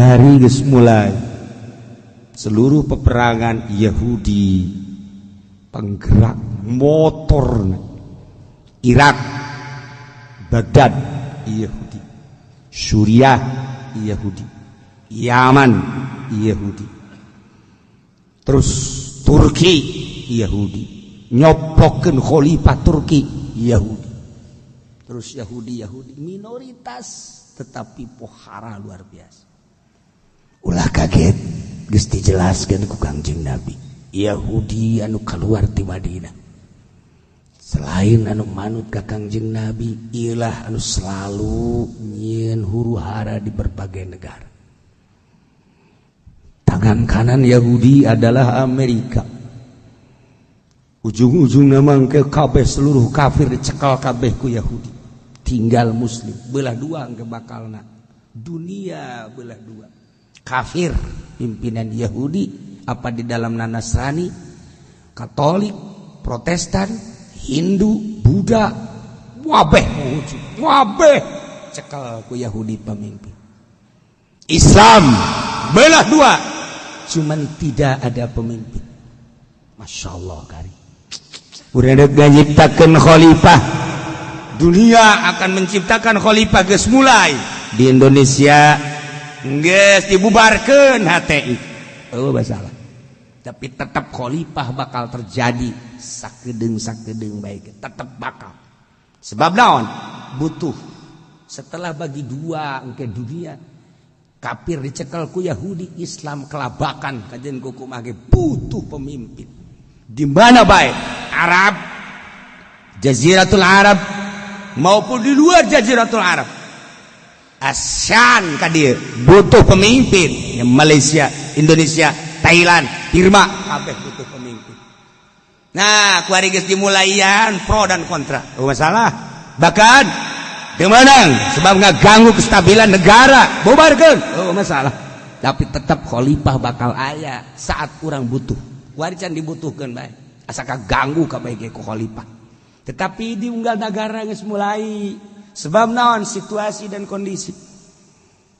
Kuari geus mulai seluruh peperangan Yahudi, penggerak motor Irak, Baghdad Yahudi, Suriah Yahudi, Yaman Yahudi, terus Turki Yahudi, nyopokeun khalifah Turki Yahudi, terus Yahudi. Yahudi minoritas, tetapi pohara luar biasa. Ulah kaget, geus dijelaskeun ku Kangjeng Nabi. Yahudi anu keluar di Madinah, selain anu manut ka Kangjeng Nabi, ilah anu selalu nyieun huru hara di berbagai negara. Tangan kanan Yahudi adalah Amerika. Ujung-ujung mangke kabeh seluruh kafir dicekal kabeh ku Yahudi, tinggal muslim. Belah dua ke bakalna dunia, belah dua. Kafir pimpinan Yahudi, apa di dalam Nasrani, Katolik, Protestan, Hindu, Buddha, wabeh wabeh cekal ku Yahudi. Pemimpin Islam belah dua, cuman tidak ada pemimpin. Masya Allah, kari udah nyiptakan khalifah. Dunia akan menciptakan khalifah. Geus mulai di Indonesia, geus dibubarkan HTI. Oh, masalah, tapi tetap khalifah bakal terjadi sakedeung sakedeung baik, tetap bakal. Sebab naon? Butuh. Setelah bagi dua ke dunia, kafir dicekel ku Yahudi, Islam kelabakan kajian kuku mage, butuh pemimpin. Di mana baik Arab, Jaziratul Arab maupun di luar Jaziratul Arab, ASEAN ka dieu butuh pemimpin ya. Malaysia, Indonesia, Thailand, Birma, kabeh butuh pemimpin. Nah, kuari geus dimulaian pro dan kontra. Oh, masalah bahkan teu meunang sebab ngaganggu kestabilan negara, bubarkeun. Oh, masalah, tapi tetap khalifah bakal aya saat kurang butuh. Kuari can dibutuhkeun bae, asa kaganggu kabeh ge ku khalifah. Tetapi di unggal negara geus mulai. Sebab naon? Situasi dan kondisi.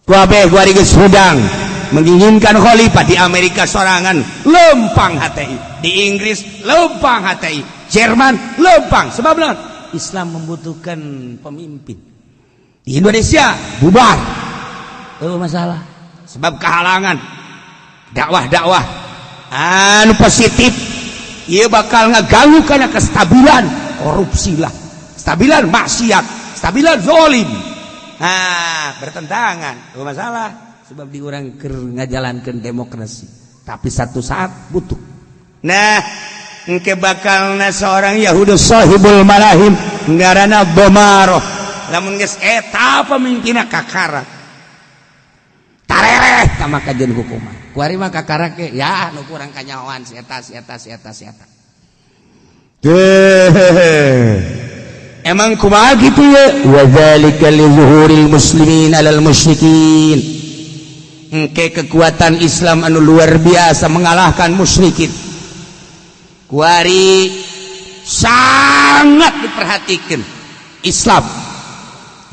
Kabeh kuari geus hudang menginginkan khalifah. Di Amerika sorangan lempang HTI, di Inggris lempang HTI, Jerman lempang. Sebab naon? Islam membutuhkan pemimpin. Di Indonesia bubar. Oh, masalah, sebab kehalangan dakwah-dakwah anu positif. Ia bakal ngeganggu karena kestabilan, korupsi lah, stabilan maksiat, stabilan zolim. Nah, bertentangan. Oh, masalah, sebab di urang keur ngajalankeun demokrasi, tapi satu saat butuh. Nah, engke bakalna seorang Yahudi sahibul malahim, ngaranna Bomaroh. Lamun geus eta pemimpinna, kakara tarereh ka makajeun hukuman. Kuari mah kakara ke ya nu kurang kanyahoan si eta, si eta, si eta, si eta. Deh. Emang kumaha gitu ya? Wa dzalika li zuhuril muslimin alal musyrikin. Engke kekuatan Islam anu luar biasa mengalahkan musyrikin. Kuari sangat diperhatikan Islam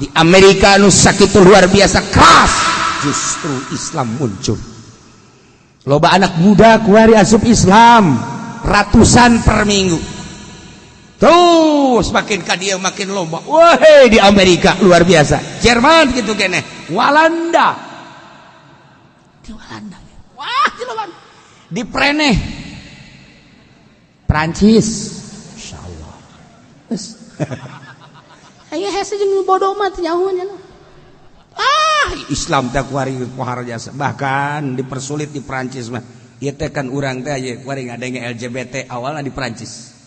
di Amerika anu sakitu luar biasa keras, justru Islam muncul. Loba anak muda kuari asup Islam ratusan per minggu. Terus makin ka dia makin lomba. Wah, di Amerika luar biasa, Jerman gitu kene, Walanda, di Walanda wah, di Walanda di Preneh, Prancis. Insyaallah. Geus. Aya hese jeung bodoh mah teu nyaho nya. Ah, Islam teh kuari pohara jasa, bahkan dipersulit di Prancis mah. Ieu teh kan urang teh aya kuari ngadenge LGBT awalnya di Prancis.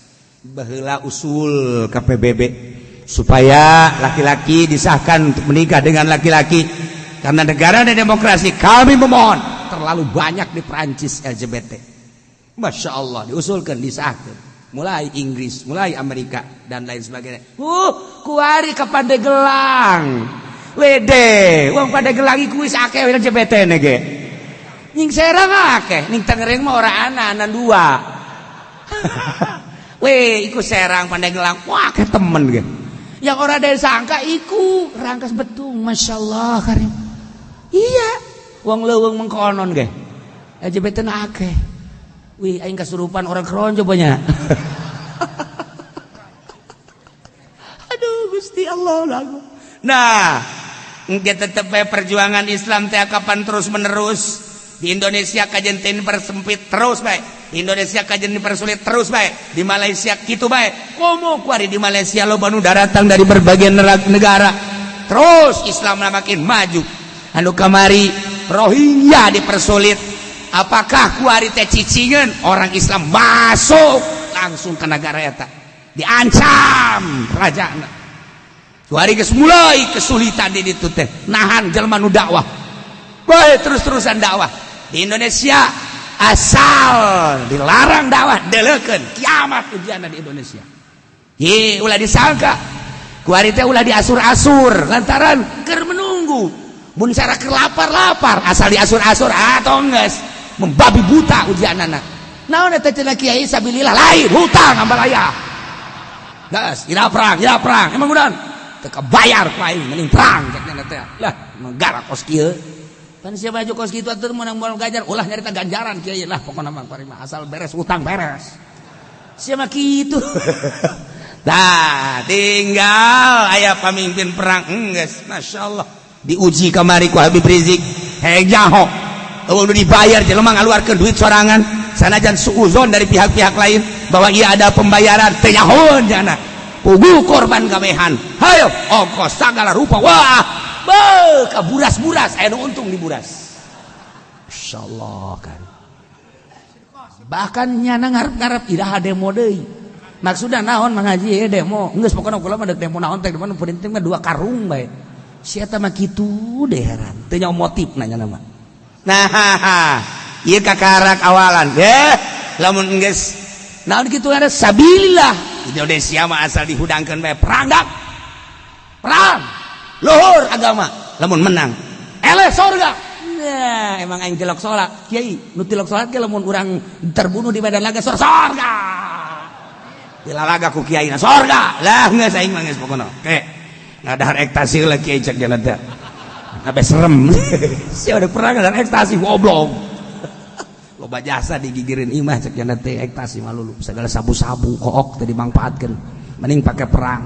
Baheula usul ke PBB supaya laki-laki disahkan untuk menikah dengan laki-laki karena negara dan demokrasi. Kami memohon, terlalu banyak di Prancis LGBT. Masya Allah, diusulkan, disahkan. Mulai Inggris, mulai Amerika, dan lain sebagainya. Kuari ke Pandegelang. Wede, wong Pandegelang iku wis akeh LGBT ge. Ning Serang akeh, ning Tangerang mah ora ana, ana dua. Weh, iku Serang, Pandegelang, wah, akeh temen ge. Yang ora ada sangka iku Rangkas Betung, Masya Allah karim. Iya. Wong leuweung mengkonon ge. LGBT na akeh. Wih, aing kasurupan orang keronjo banyak. Aduh, Gusti Allah lagu. Nah, engke tetep bae perjuangan Islam teh kapan terus menerus di Indonesia kajen teh dipersempit terus bae. Di Indonesia kajen dipersulit terus bae. Di Malaysia kitu bae. Komo kuari di Malaysia loba nu daratang dari berbagai negara. Terus Islam makin maju. Anu kamari Rohingya dipersulit. Apakah kuari teh cicingan orang Islam masuk langsung ke negara eta, diancam rajana. Kuari geus mulai kesulitan di ditu teh nahan jelema nu dakwah bae terus-terusan dakwah di Indonesia. Asal dilarang dakwah, deleukeun kiamat ujianna di Indonesia. Ye, ulah disangka kuari teh ulah diasur-asur lantaran keur menunggu mun cara keur lapar-lapar, asal diasur-asur atau geus membabi buta ujianana. Naon eta cenah kiai? Sabilillah lain, hutang ambalaya. Gas, ira perang, ira perang. Emang udah teu kabayar ku aing, mending perang cek nya teh. Lah, negara kos kieu. Pan siapa baju kos kitu atuh meunang moal gajar, ulah nyarita ganjaran kiai lah, pokona mah mah asal beres utang beres. Siapa kitu? Tah, tinggal aya pamimpin perang geus, masyaallah. Diuji kamari ku Habib Rizik, hei nyaho. Eueuh nu dibayar jelema ngaluarkeun duit sorangan, sanajan suuzon dari pihak-pihak lain bahwa ia ada pembayaran, teu nyahoeun jana. Pugu korban kabehan. Hayo ongkos sagala rupa. Wah, beuh ka buras-buras aya nu untung di buras. Insyaallah kan. Bahkan nyana ngarep-ngarep iraha demo deui. Maksudna naon mangaji demo? Geus pokona kula mah deuk demo naon teh, nu penting mah dua karung bae. Si eta mah kitu deh, heran. Teu nyaho motif nanya nama. Nah, ieu kakarak awalan. Eh, lamun geus naon kitu ada sabilillah. Indonesia mah asal dihudangkeun bae perang dak. Perang. Luhur agama lamun menang. Eleh sorga. Nah, emang aing tilok salat. Kiai, nu tilok salat ge lamun urang terbunuh di medan laga sorga. Dilalaga ku kiai na sorga. Lah geus aing mah geus pokona. Oke. Ngadahar ekstasi lah kiai cek jalan teh. Sampai serem. Sia udah pernah ngadahar ekstasi, goblok. Loba jasa digigirin imah cek jalan teh, ekstasi malulu. Segala sabu-sabu kook teh dimanfaatkeun. Mending pakai perang.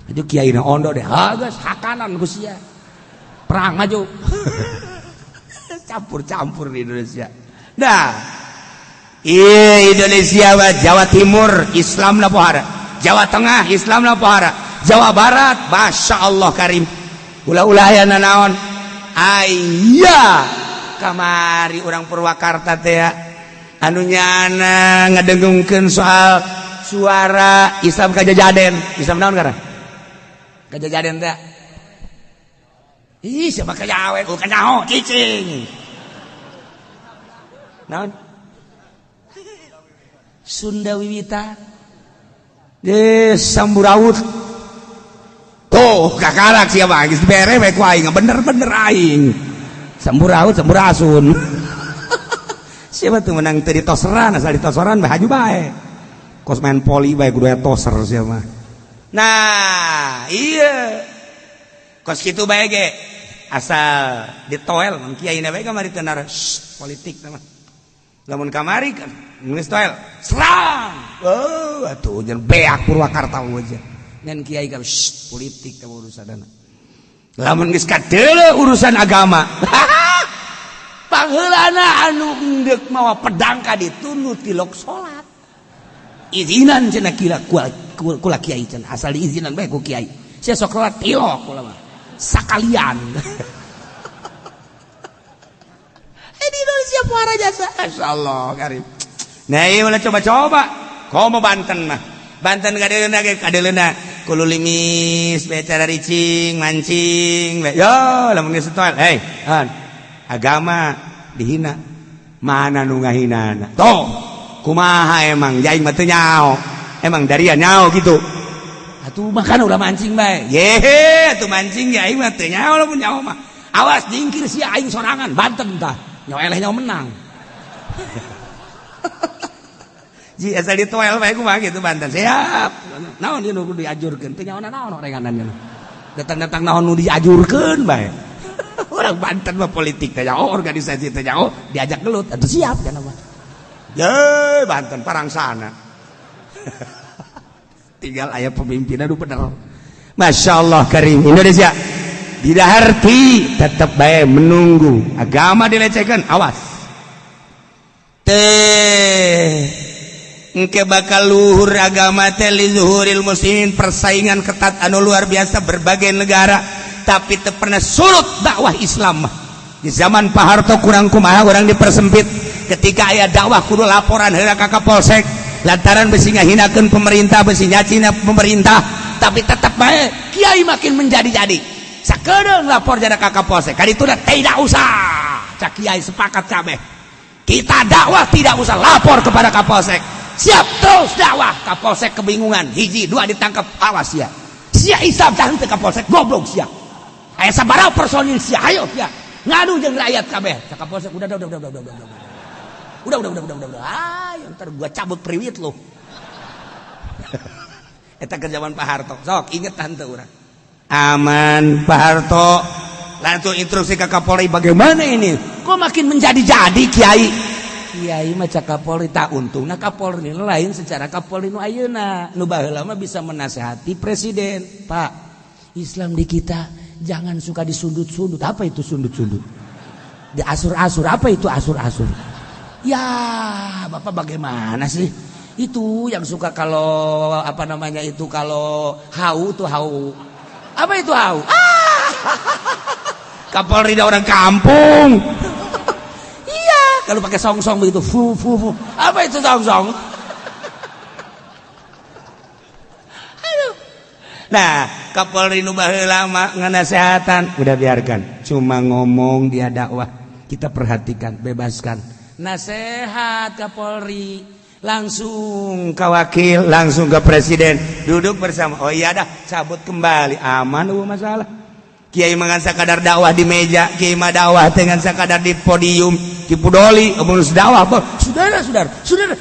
Aju kiai na ondo deh. Ha geus hakanan ku sia. Perang maju. Campur-campur di Indonesia. Nah, iya Indonesia mah Jawa Timur Islam na pohara, Jawa Tengah Islam na pohara, Jawa Barat Masya Allah Karim. Ulah-ulah aya nanaon. Aya kamari orang Purwakarta teh anu nyana ngadengungkeun soal suara Islam kajajaden. Islam naon karena? Kajajaden teh. Ih, siapa kajawen? Oh, kanyaho, cicing. Naon? Sunda Wiwitan. Deh, Samburaut. Tuh, kakarak siapa geus dibere we ku aing, bener-bener aing. Samburaut, Samburasun. Siapa tuh menang teu ditoseran, asal ditoseran bae haju bae. Kos main poli bae kudu aya toser siapa. Nah, iya. Kos kitu bae ge. Asal ditoel mun kiai na bae kamari teu politik mah. Lamun kamari kan geus toel, serang. Oh, atuh jeung beak Purwakarta aja. Ngan kiai kan politik teh urusanna. Lamun geus kadeuleu urusan agama. Pangheulana anu endek mawa pedang ka ditu nu tilok salat. Izinan cenah kira kula kiai cenah, asal diizinan bae ku kiai. Sia sok salat tilok kula mah. Sakalian. Di Indonesia puara jasa. Masyaallah karim. Nah, ieu ulah coba-coba. Komo Banten mah. Banten kadeuleuna ge kadeuleuna kulo limis becara ricing mancing. Yo lamun geus toel, hey, an. Agama dihina. Mana nu ngahinana? Tuh, kumaha emang jaing mah teu nyaho. Emang daria nyaho gitu. Atuh makan ulah mancing bae. Ye, atuh mancing ya aing mah teu nyaho lamun nyaho mah. Awas jingkir sia aing sorangan Banten tah. Nyawa eleh nyawa menang. Ji asal ditoel bae kumaha gitu Banten. Siap. Naon ieu nu kudu diajurkeun? Teu nyaho naon orenganan. Datang-datang naon nu diajurkeun bae. Orang Banten mah politik teh oh, organisasi teh oh, diajak gelut atuh siap kan mah. Ye, Banten parangsana. Tinggal aya pemimpin, aduh, bener. Masya Allah karim, Indonesia tidak arti tetap baik menunggu agama dilecehkan, awas teh engke bakal luhur agama teh. Lizuhuril muslimin, persaingan ketat anu luar biasa berbagai negara, tapi teu pernah surut dakwah Islam mah. Di zaman Pak Harto kurang kumaha, orang dipersempit, ketika aya dakwah kudu laporan heula ka Kapolsek lantaran besi ngahinakeun pemerintah, besi nyacina pemerintah. Tapi tetap baik kiai makin menjadi-jadi, sakedeung lapor jada ka Kapolsek kan itu udah tidak usah. Cak kiai sepakat kabeh, kita dakwah tidak usah lapor kepada Kapolsek, siap terus dakwah. Kapolsek kebingungan, hiji dua ditangkap, awas ya sia Islam jangan ke Kapolsek, goblok sia, aya sabaraha personil sia, ayo sia ngadu jeung rakyat kabeh. Cak Kapolsek, udah udah udah udah udah udah udah udah udah udah udah udah, ayo ntar gua cabut priwit lo. Eta ke zaman Pak Harto, sok inget tante urang aman. Pak Harto langsung instruksi ke Kapolri, bagaimana ini kok makin menjadi-jadi kiai kiai mah? Cak Kapolri, tak untungna Kapolri lain secara Kapolri nu ayeuna, nu baheula mah bisa menasehati presiden, Pak, Islam di kita jangan suka disundut-sundut. Apa itu sundut-sundut? Diasur-asur. Apa itu asur-asur? Ya Bapak bagaimana sih, itu yang suka kalau apa namanya itu, kalau hau tuh, hau apa itu, hau? Ah, Kapolri orang kampung. Iya, kalau pakai song-song begitu, fu fu fu, apa itu song-song? Aduh. Nah, Kapolri nu baheula mah nganasehatan, udah biarkan, cuma ngomong dia dakwah, kita perhatikan, bebaskan. Nasehat Kapolri langsung ke wakil, langsung ke presiden, duduk bersama, oh iya dah, cabut kembali, aman, oh masalah. Kiai mah sakadar dakwah di meja, kiai mah dakwah dengan sakadar di podium, di pudoli, urus dakwah, saudara, saudara, saudara,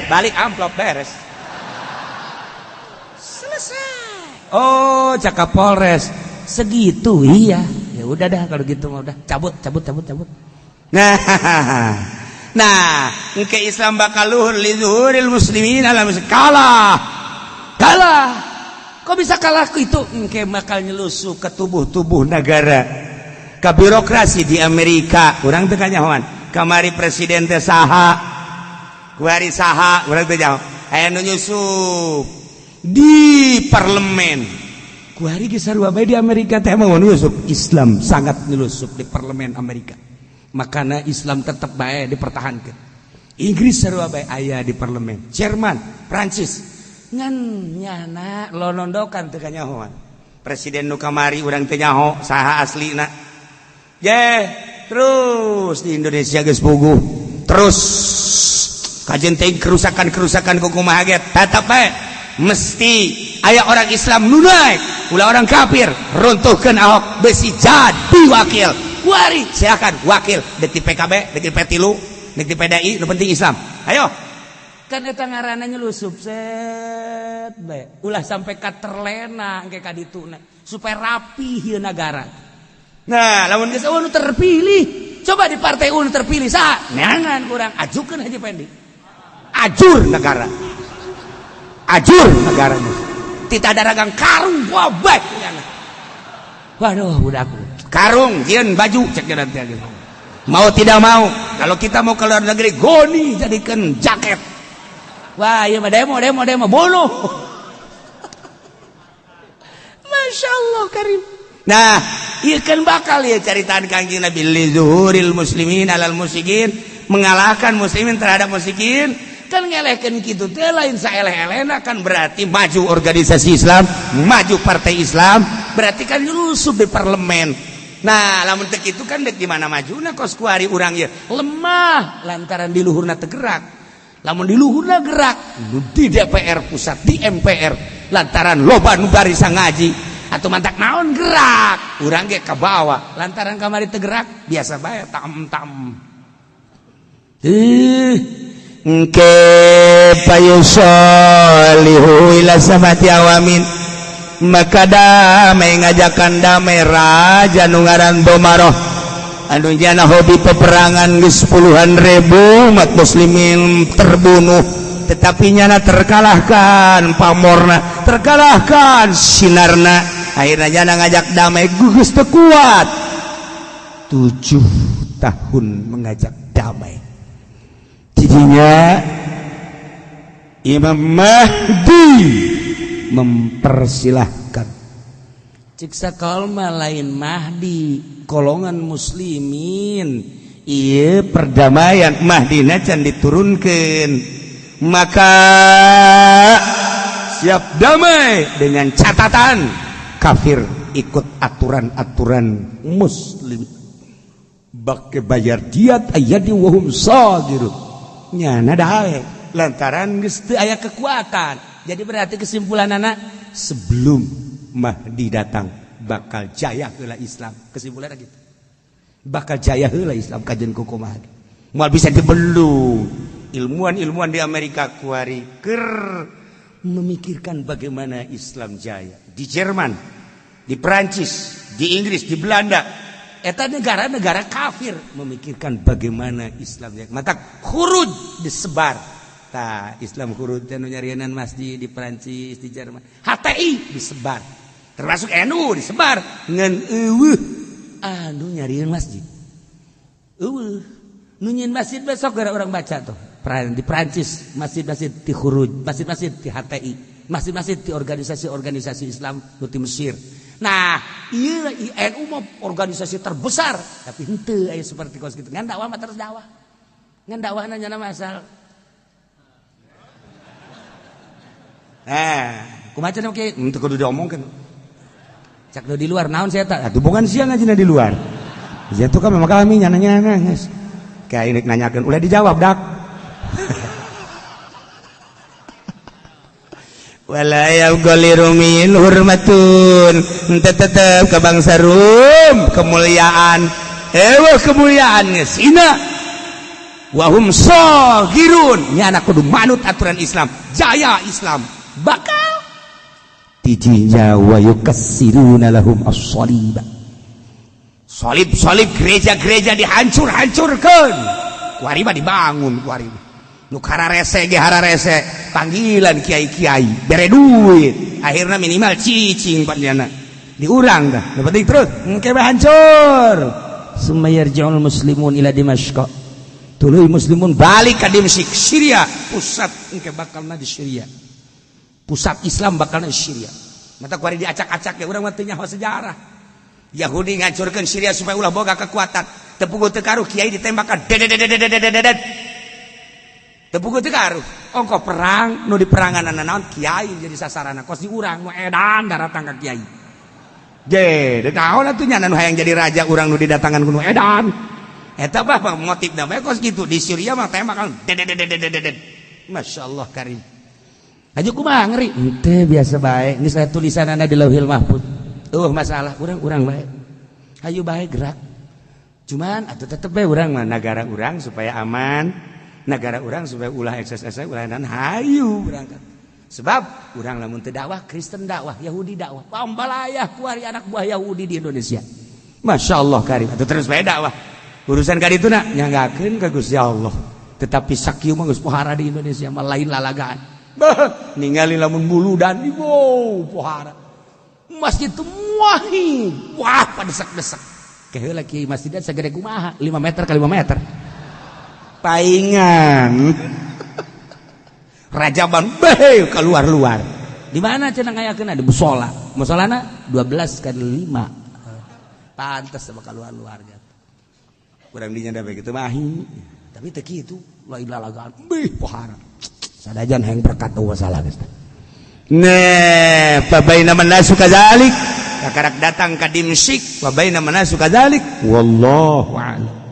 balik amplop, beres, selesai. Oh, cak Kapolres, segitu? Iya, ya udah dah, kalau gitu mah udah, cabut, cabut, cabut, cabut. Nah, nah, ke Islam bakal luhur. Lizuhuril muslimin alam, kalah, kalah. Kok bisa kalah itu? Engke bakal nyelusup ke tubuh-tubuh negara, ke birokrasi di Amerika. Urang teu kanyahoan kamari presiden teh saha, kuari saha, urang teu nyaho. Aya nu nyusup di parlemen kuari geus sarua bae. Di Amerika teh emang nyusup, Islam sangat nyelusup di parlemen Amerika, makanya Islam tetap baik dipertahankan. Inggris sarua bae aya di parlemen, Jerman, Prancis, ngan nyana lonondokan teu kanyahoan. Presiden nu kamari urang teu nyaho saha aslina. Ye, terus di Indonesia geus puguh, terus kajen teh kerusakan-kerusakan kumaha ge tetap bae mesti aya orang Islam nu naik, ulah orang kafir. Runtuhkan Ahok, besi jadi wakil kuari, silakan wakil dek di PKB, dek di P3, dek di PDI, nu penting Islam. Ayo kan eta ngaranna nyelusup set bae, ulah sampai ka terlena engke ka dituna supaya rapi ieu nagara. Nah, lamun geus eueuh nu terpilih, coba di partai nu terpilih saha neangan kurang ajukeun Haji Pendi, ajur negara, ajur negara, tidak ada ragang karung gobek. Waduh, budakku karung jieun baju cek nanti gitu. Mau tidak mau kalau kita mau ke luar negeri, goni jadikan jaket. Wah, iya mah demo, demo, demo, bunuh. Masya Allah karim. Nah, iya kan bakal ya ceritaan Kangjeng Nabi, lizuhuril muslimin alal musyrikin, mengalahkan muslimin terhadap musyrikin. Kan ngelehkeun kitu teh lain saeleh-elehna kan, berarti maju organisasi Islam, maju partai Islam, berarti kan nyusup di parlemen. Nah, lamun teu kitu kan dek di mana majuna? Kos kuari urang ye lemah lantaran di luhurna teu gerak. Lamun di luhurna gerak di DPR pusat, di MPR, lantaran loba nu barisa ngaji atau mantak naon gerak, urang ge kabawa. Lantaran kamari teu gerak, biasa bae tam tam. Engke payusolihu ila samati awamin. Maka damai, ngajakan damai raja nu ngaran Domaroh anu jana hobi peperangan, geus puluhan ribu umat muslimin terbunuh, tetapi nyana terkalahkan pamorna, terkalahkan sinarna. Akhirnya jana ngajak damai, gugus kuat 7 tahun mengajak damai. Jadinya Imam Mahdi mempersilahkan, ciksa kalma lain Mahdi golongan muslimin, iya perdamaian, Mahdi can diturunkan, maka siap damai dengan catatan kafir ikut aturan-aturan muslim, bake bayar diat ayadi wahum sagirun. Nyana daek lantaran geus teu aya kekuatan. Jadi berarti kesimpulan anak, sebelum Mahdi datang bakal jaya heula Islam. Kesimpulannya gitu, bakal jaya heula Islam kajen kuku Mahdi, moal bisa dibelung. Ilmuwan-ilmuwan di Amerika kuari ker memikirkan bagaimana Islam jaya. Di Jerman, di Perancis, di Inggris, di Belanda, eta negara-negara kafir memikirkan bagaimana Islam jaya. Mata khuruj disebar. Tah, Islam khuruj teh nu nyarienan masjid di Perancis, di Jerman. HTI disebar, termasuk NU disebar, ngan eueuh anu nyarieun masjid, eueuh nu nyieun masjid. Besok gara orang baca tuh di Perancis masjid-masjid di khuruj, masjid-masjid di HTI, masjid-masjid di organisasi-organisasi Islam nu di Mesir. Nah, iya, NU mah organisasi terbesar, tapi henteu aya seperti kos kitu. Ngan dakwah mah terus dakwah, ngan dakwah nanya nama asal. Nah, kumaha cenah kieu? Henteu kudu diomongkeun. Cak di luar naon saya tak? Atuh bukan siang aja di luar. Ya itu kan memang kami nyana-nyana geus. Kayak ini nanyakeun ulah dijawab dak. Wala yabqa lirumin hurmatun, tetep ke bangsa Rum kemuliaan, ewa kemuliaan geus ina wahum sagirun. Nya anak kudu manut aturan Islam, jaya Islam bakal tijinya. Wa yukassiruna lahum as-saliba, salib-salib gereja-gereja dihancur-hancurkan, kuari mah dibangun, kuari nu kararese ge hararese, panggilan kiai-kiai bere duit, akhirnya minimal cicing panjana diurang dah. Nu penting terus engke bae hancur. Summa yarji'ul muslimun ila Dimashq, tuluy muslimun balik ka Dimsyik, Syria, pusat engke bakalna di Syria, pusat Islam bakalna di Syria. Mata kuari diacak-acak ya, urang mah teu nyaho sejarah. Yahudi ngancurkeun Syria supaya ulah boga kekuatan, teu puguh teu karuh kiai ditembakan, dedededededededet, teu puguh teu karuh ongko perang nu di perangan naon kiai jadi sasarana, kos di urang nu edan daratang ka kiai ge deuk naon atuh nya, nu hayang jadi raja urang nu didatangan ku nu edan eta bah motif namanya kos gitu. Di Syria mah tembakan dededededededet. Masya Allah karim. Aja kumaha ngeri? Henteu, biasa bae. Geus aya tulisanana di Lauhil Mahfuz. Masalah urang urang bae. Hayu bae gerak. Cuman atuh tetep bae urang mah nagara urang supaya aman, nagara urang supaya ulah ekses-ekses ulah dan hayu berangkat. Sebab urang lamun teu dakwah, Kristen dakwah, Yahudi dakwah. Pambalayah kuari anak buah Yahudi di Indonesia. Masya Allah karim. Atuh terus bae dakwah. Urusan ka ditu na nyanggakeun ka Gusti Allah. Tetapi sakieu mah geus pohara di Indonesia mah lain lalagaan. Bah, ningali lamun muludan ibu pohara. Masjid itu muahi. Wah, padesak-desak. Keheula kiai masjidnya segede kumaha? 5 meter kali 5 meter. Paingan. Rajaban beh keluar-luar. Di mana cenah ngayakeun? Di musola. Musolana 12 kali 5. Pantes sama keluar-luarnya. Kurang dinya da begitu mahi. Tapi teu kitu, lain lalagaan. Beh pohara. Sadajan hayang berkat masalah geus. Nah, fabainama nasu kadzalik. Kakarak datang ka Dimsyik, wa bainama nasu kadzalik. Wallahu a'lam.